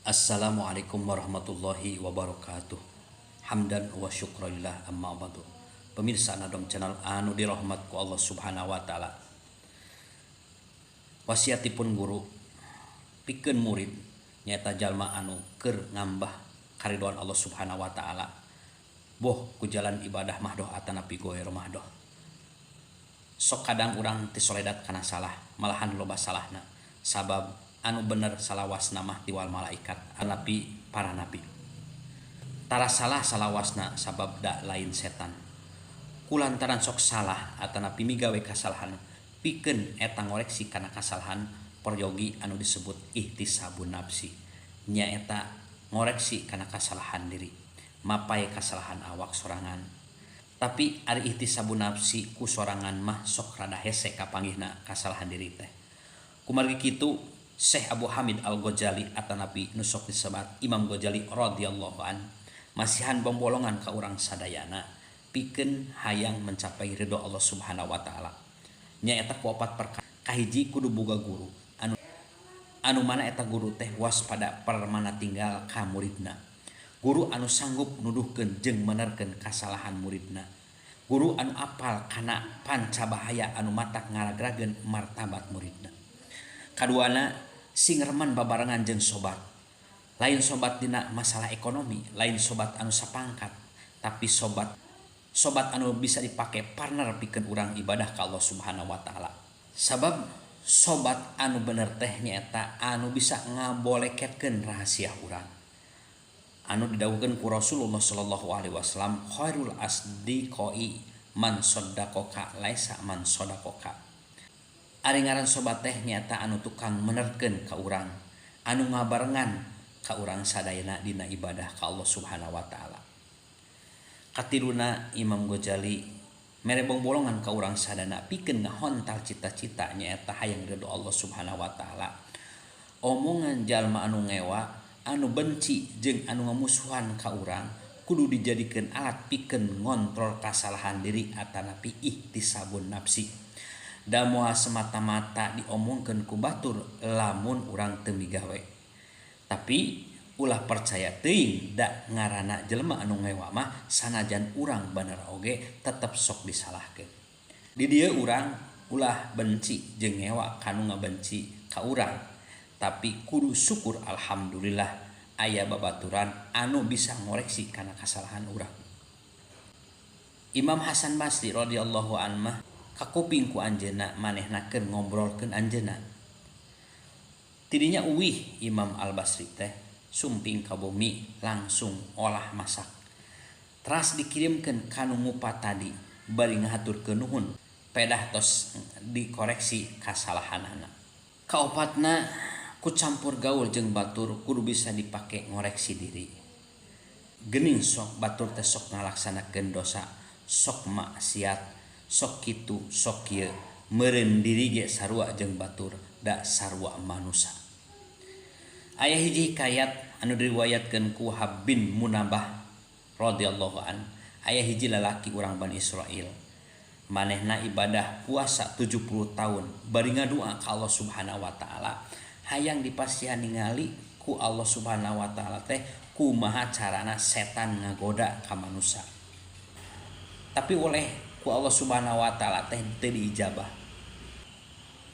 Assalamualaikum warahmatullahi wabarakatuh. Hamdan wa syukrillah, amma ba'du. Pemirsa Nadom Channel anu dirahmat ku Allah Subhanahu wa Taala. Wasiatipun guru pikeun murid nyaeta jalma anu keur ngambah karidoan Allah Subhanahu wa Taala, boh ku jalan ibadah mahdoh atanapi goer mahdoh. Sok kadang urang tisoledat kana salah, malahan loba salahna, sabab anu bener salawasna mah tiwal malaikat atanapi para nabi. Tara salah salawasna, sabab da lain setan. Kulantaran sok salah atanapi migawe kasalahan, pikeun eta ngoreksi kana kasalahan peryogi anu disebut ihtisabun nafsi, nyaeta ngoreksi kana kasalahan diri, mapay kasalahan awak sorangan. Tapi ari ihtisabun nafsi ku sorangan mah sok rada hese kapanggihna kasalahan diri teh. Kumargi kitu, Syekh Abu Hamid Al-Ghazali atanapi nu sok disebat Imam Ghazali radhiyallahu an masihan bombolongan ka urang sadayana pikeun hayang mencapai ridho Allah Subhanahu wa Taala, nyaeta ku opat perkara. Kahiji, kudu boga guru anu anu mana eta guru teh waspada permana tinggal ka muridna, guru anu sanggup nuduhkeun jeung menerkeun kasalahan muridna, guru anu apal kana panca bahaya anu matak ngaragrageun martabat muridna. Kaduana, sing remen babarengan jeung sobat. Lain sobat dina masalah ekonomi, lain sobat anu sapangkat, tapi sobat sobat anu bisa dipakai partner pikeun urang ibadah ka Allah Subhanahu wa Taala, sabab sobat anu bener teh nyaeta anu bisa ngaboleketkeun rahasia urang, anu didawuhkeun ku Rasulullah sallallahu alaihi wasallam, khairul asdiqoi man saddaqaka laisa man sadaqaka. Ari ngaran sobat teh nyaeta anu tukang menerkeun ka urang, anu ngabarengan ka urang sadayana dina ibadah ka Allah Subhanahu wa Taala. Katiluna, Imam Ghazali mere bolongan ka urang sadayana pikeun ngahontal cita-cita, nyaeta hayang ridho Allah Subhanahu wa Taala. Omongan jalma anu ngewa, anu benci jeung anu ngamusuhan ka urang kudu dijadikeun alat pikeun ngontrol kasalahan diri atanapi ihtisabun nafsi, da moal semata-mata diomongkeun ku batur lamun urang teu migawe. Tapi ulah percaya teuing, da ngaranna jelema anu ngewa mah sanajan urang bener oge tetep sok disalahkeun. Di dieu urang ulah benci jeung ngewa kanu ngabenci ka urang, tapi kudu syukur alhamdulillah aya babaturan anu bisa ngoreksi kana kasalahan urang. Imam Hasan Basri radhiyallahu anhu mah kakuping ku anjeunna manehna keur ngobrolkeun anjeunna. Tidinya uwih Imam Al Basri teh sumping ka bumi, langsung olah masak, teras dikirimkeun kanu ngupa tadi bari ngahaturkeun nuhun pedah tos dikoreksi kasalahanana. Kaopatna, ku campur gaul jeung batur kudu bisa dipake ngoreksi diri. Gening sok batur teh sok ngalaksanakeun dosa, sok maksiat, sok kitu sok kieu, meureun diri ge sarua jeung batur, da sarua manusa. Aya hiji hikayat anu diriwayatkeun ku Wahab bin Munabbah radhiyallahu an. Aya hiji lalaki urang Bani Israel, manehna ibadah puasa 70 tahun bari ngadua ka Allah Subhanahu wa Taala hayang dipasihan ningali ku Allah Subhanahu wa Taala teh kumaha carana setan ngagoda ka manusia. Tapi oleh ku Allah Subhanahu wa Taala teh teu diijabah.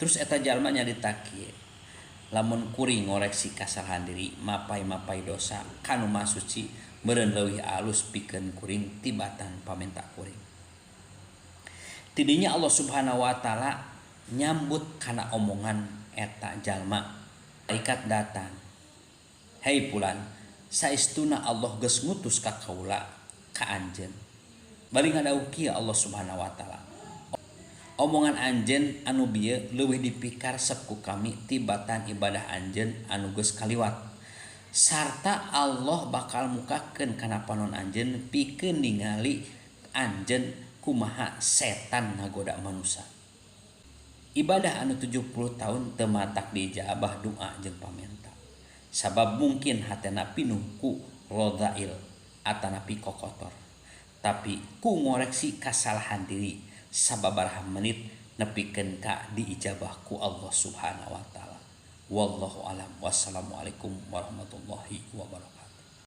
Terus eta jalma nyarita kieu, lamun kuring ngoreksi kasalahan diri, mapai-mapai dosa kanu Maha Suci, meureun leuwih alus pikeun kuring tibatan pamenta kuring. Tidinya Allah Subhanahu wa Taala nyambut kana omongan eta jalma. Malaikat datang, "Hei pulan, saestuna Allah geus ngutus ka kaula ka anjeun." Bari ngadawuh kieu Allah Subhanahu wa Taala, "Omongan anjeun anu bieu leuwih dipikaresep ku kami tibatan ibadah anjeun anu geus kaliwat, sarta Allah bakal mukakeun kana panon anjeun pikeun ningali anjeun kumaha setan ngagoda manusia." Ibadah anu 70 tahun teu matak diijabah doa jeung pamenta, sabab mungkin hatena pinuh ku rodhail atanapi kokotor. Tapi ku ngoreksi kasalahan diri sababaraha menit nepikeun ka diijabah ku Allah Subhanahu wa Taala. Wallahu alam. Wassalamualaikum warahmatullahi wabarakatuh.